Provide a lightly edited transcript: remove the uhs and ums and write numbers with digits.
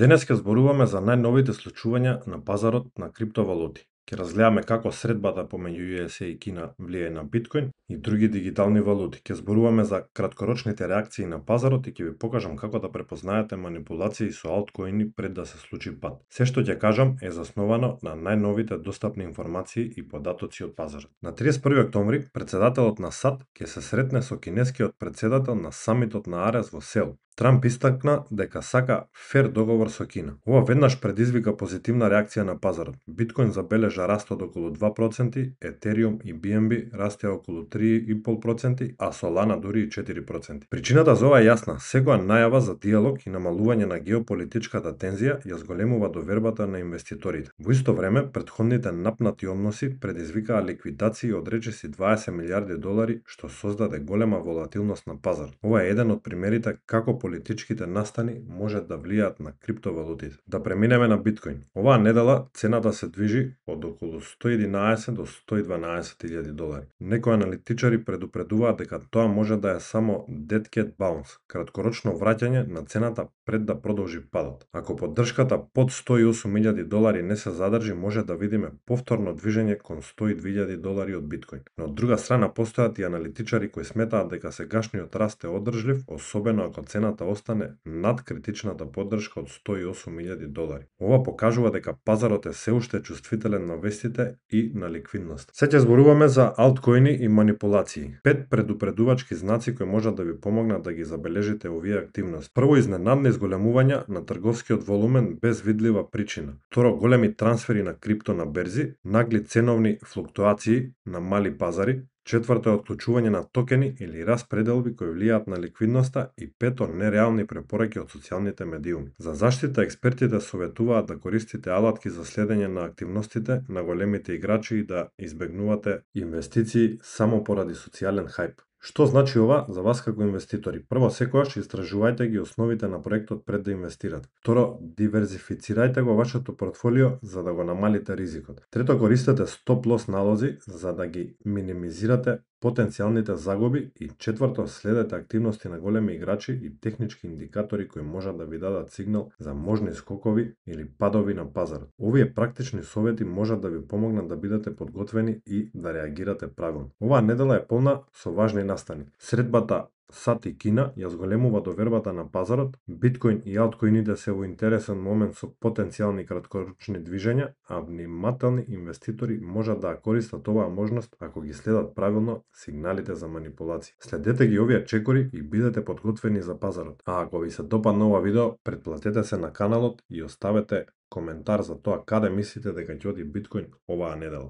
Денес ќе зборуваме за најновите случувања на пазарот на криптовалути. Ќе разгледаме како средбата помеѓу USA и Кина влијае на биткоин и други дигитални валути. Ќе зборуваме за краткорочните реакции на пазарот и ќе ви покажам како да препознаете манипулации со алткоини пред да се случи пад. Се што ќе кажам е засновано на најновите достапни информации и податоци од пазарот. На 31 октомври претседателот на САД ќе се сретне со кинескиот претседател на самитот на Арес во Сеул. Трамп истакна дека сака фер договор со Кина. Ова веднаш предизвика позитивна реакција на пазарот. Биткоин забележа раст од околу 2%, Етериум и BNB растеа околу 3,5%, а Солана дури и 4%. Причината за ова е јасна. Секоја најава за диалог и намалување на геополитичката тензија ја зголемува довербата на инвеститорите. Во исто време, претходните напнати односи предизвикаа ликвидации од речиси 20 милиарди долари, што создаде голема волатилност на пазарот. Ова е еден од примерите како политичките настани можат да влијаат на криптовалутите. Да преминеме на биткоин. Оваа недела цената се движи од околу 111 до 112 илјади долари. Некои аналитичари предупредуваат дека тоа може да е само dead cat bounce, краткорочно враќање на цената пред да продолжи падот. Ако поддршката под 108.000 долари не се задржи, може да видиме повторно движење кон 102.000 долари од биткоин. Но од друга страна постојат и аналитичари кои сметаат дека сегашниот раст е одржлив, особено ако цената остане над критичната поддршка од 108.000 долари. Ова покажува дека пазарот е се уште чувствителен на вестите и на ликвидност. Се ќе зборуваме за алткоини и манипулации. 5 предупредувачки знаци кои можат да ви помогнат да ги забележите овие активности. Прво, изненадни зголемувања на трговскиот волумен без видлива причина. Второ, големи трансфери на крипто на берзи, нагли ценовни флуктуации на мали пазари. Четврто е отклучување на токени или распределби кои влијаат на ликвидноста и пето, нереални препораки од социјалните медиуми. За заштита експертите советуваат да користите алатки за следење на активностите на големите играчи и да избегнувате инвестиции само поради социјален хајп. Што значи ова за вас како инвеститори? Прво, секогаш истражувајте ги основите на проектот пред да инвестирате. Второ, диверзифицирајте го вашето портфолио за да го намалите ризикот. Трето, користете стоп-лос налози за да ги минимизирате потенцијалните загуби и четврто, следете активности на големи играчи и технички индикатори кои можат да ви дадат сигнал за можни скокови или падови на пазарот. Овие практични совети можат да ви помогнат да бидете подготвени и да реагирате правилно. Оваа недела е полна со важни настани. Средбата САД и Кина ја зголемува довербата на пазарот, биткоин и алткоините се во интересен момент со потенцијални краткорочни движења, а внимателни инвеститори можат да користат оваа можност ако ги следат правилно сигналите за манипулација. Следете ги овие чекори и бидете подготвени за пазарот. А ако ви се допадна ова видео, претплатете се на каналот и оставете коментар за тоа каде мислите дека ќе оди биткоин оваа недела.